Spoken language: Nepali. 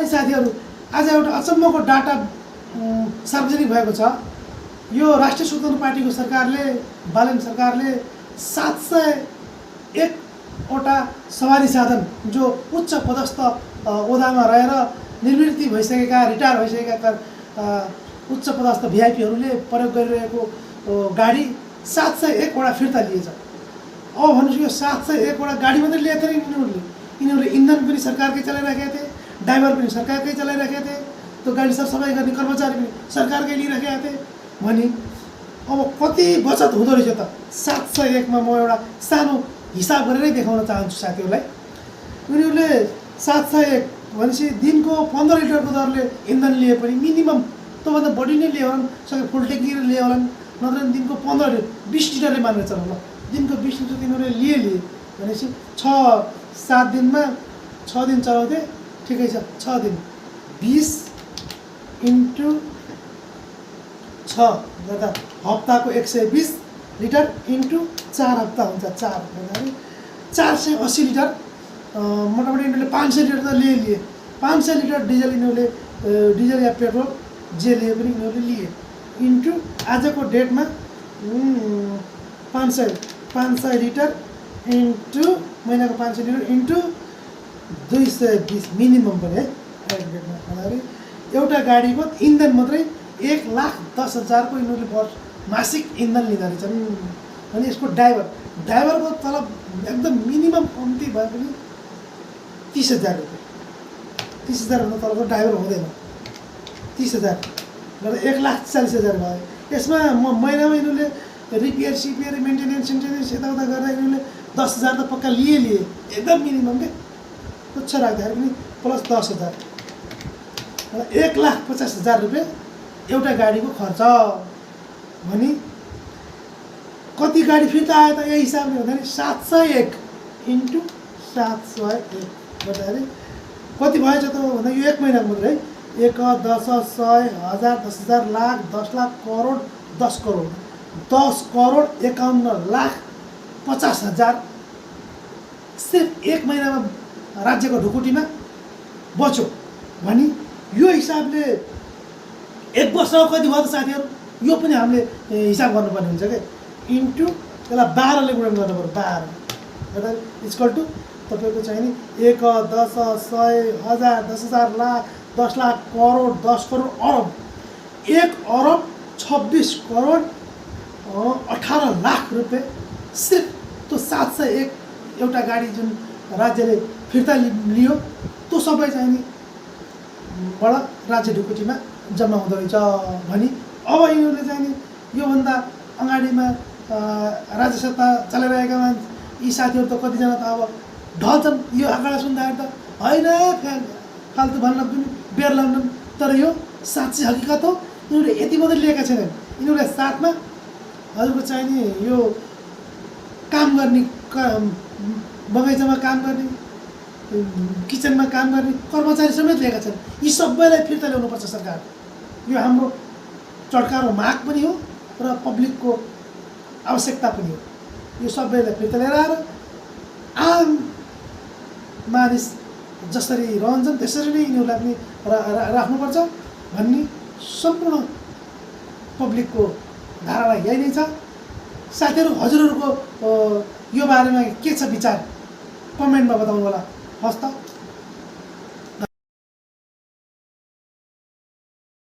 अनि साथीहरू आज एउटा अचम्मको डाटा सार्वजनिक भएको छ। यो राष्ट्रिय स्वतन्त्र पार्टीको सरकारले, बालन सरकारले 701वटा सवारी साधन जो उच्च पदस्थ ओहदामा रहेर निवृत्ति भइसकेका, रिटायर भइसकेका उच्च पदस्थ भिआइपीहरूले प्रयोग गरिरहेको गाडी 701वटा फिर्ता लिएछ। अब भन्नुहोस् यो 701वटा गाडी मात्रै लिएको थिएन यिनीहरूले इन्धन पनि सरकारकै चलाइराखेका थिए, ड्राइभर पनि सरकारकै चलाइराखेका थिए, त्यो गाडी सरसफाइ गर्ने कर्मचारी पनि सरकारकै लिइराखेका थिए भने अब कति बचत हुँदो रहेछ त। 701मा म एउटा सानो हिसाब गरेरै देखाउन चाहन्छु साथीहरूलाई। उनीहरूले 701 भनेपछि दिनको 15 लिटरको दरले इन्धन लिए पनि मिनिमम त्योभन्दा बढी नै लिए होलान्, सके फुल ट्याङ्की लिए होलान्, नत्र दिनको 15 लिटर 20 लिटरले मानेर चलाउन। दिनको 20 लिटर तिनीहरूले लिए भनेपछि 6-7 दिनमा 6 दिन चलाउँथे, ठिकै छ। 6 दिन 20 × 6 गर्दा हप्ताको 120 लिटर × 4 हप्ता हुन्छ। 4 भन्दाखेरि 480 लिटर, मोटामोटी यिनीहरूले 500 लिटर त लिए। 500 लिटर डिजल यिनीहरूले, डिजल या पेट्रोल जे लिए पनि यिनीहरूले लिए इन्टु आजको डेटमा 500 लिटर इन्टु महिनाको 500 लिटर इन्टु 220 मिनिमम पनि है। डेटमा भन्दाखेरि एउटा गाडीको इन्धन मात्रै 1,10,000 को यिनीहरूले वर्ष मासिक इन्धन लिँदो रहेछन्। अनि यसको ड्राइभरको तलब एकदम मिनिमम कम्ती भए पनि 30,000 रुपियाँ। 30,000 भन्दा तलको ड्राइभर हुँदैन। 30,000 गर्दा 1,40,000 भयो। यसमा महिनामा यिनीहरूले रिपेयर सिपेयर मेन्टेनेन्स यताउता गरेर यिनीहरूले 10,000 त पक्का लिए एकदम मिनिमम के तुच्छ राख्दाखेरि पनि प्लस 10,000 1,50,000 रुपियाँ एउटा गाडीको खर्च भने कति गाडी फिर्ता आयो त यही हिसाबले भन्दाखेरि 701 × 701 गर्दाखेरि कति भएछ त भन्दा यो 1 महिनाको मात्रै है। 1, 10, 100, 1000, 10,000, लाख, 10 लाख, करोड, 10 करोड, 10,51,50,000 सिर्फ 1 महिनामा राज्यको ढुकुटीमा बच्यो भने यो हिसाबले 1 वर्षमा कति भयो त साथीहरू? यो पनि हामीले हिसाब गर्नुपर्ने हुन्छ क्या। इन्टु त्यसलाई 12 ले गुणन गर्नुपर्छ। 12 गर्दा इक्वल टु तपाईँको चाहिँ नि 1, 10, 100, 1000, 10,000, लाख, 10 लाख, करोड, 10 करोड, अरब। 1,26 करोड 18 लाख रुपियाँ सिर्फ त्यो 701 एउटा गाडी जुन राज्यले फिर्ता लियो त्यो सबै चाहिँ नि बाट राज्य ढुकुटीमा जम्मा हुँदो रहेछ भनी अब यिनीहरूले चाहिँ नि योभन्दा अगाडिमा राज्य सत्ता चलाइरहेका यी साथीहरू त कतिजना त अब ढल्छन् यो आँकडा सुन्दाखेरि त होइन फाल्तु भन्न पनि बेर लाउँछन्। तर यो साँच्चै हकिकत हो। यिनीहरूले यति मात्रै लिएका छैनन्। यिनीहरूले साथमा हजुरको चाहिँ नि यो काम गर्ने, बगैँचामा काम गर्ने, किचनमा काम गर्ने कर्मचारी समेत लिएका छन्। यी सबैलाई फिर्ता ल्याउनुपर्छ सरकार। यो हाम्रो चड्कारो माग पनि हो र पब्लिकको आवश्यकता पनि हो। यो सबैलाई फिर्ता लिएर आएर आम मानिस जसरी रहन्छन् त्यसरी नै यिनीहरूलाई पनि राख्नुपर्छ भन्ने सम्पूर्ण पब्लिकको धारणा यही नै छ। साथीहरू हजुरहरूको यो बारेमा के छ विचार कमेन्टमा बताउनु होला। हस् त।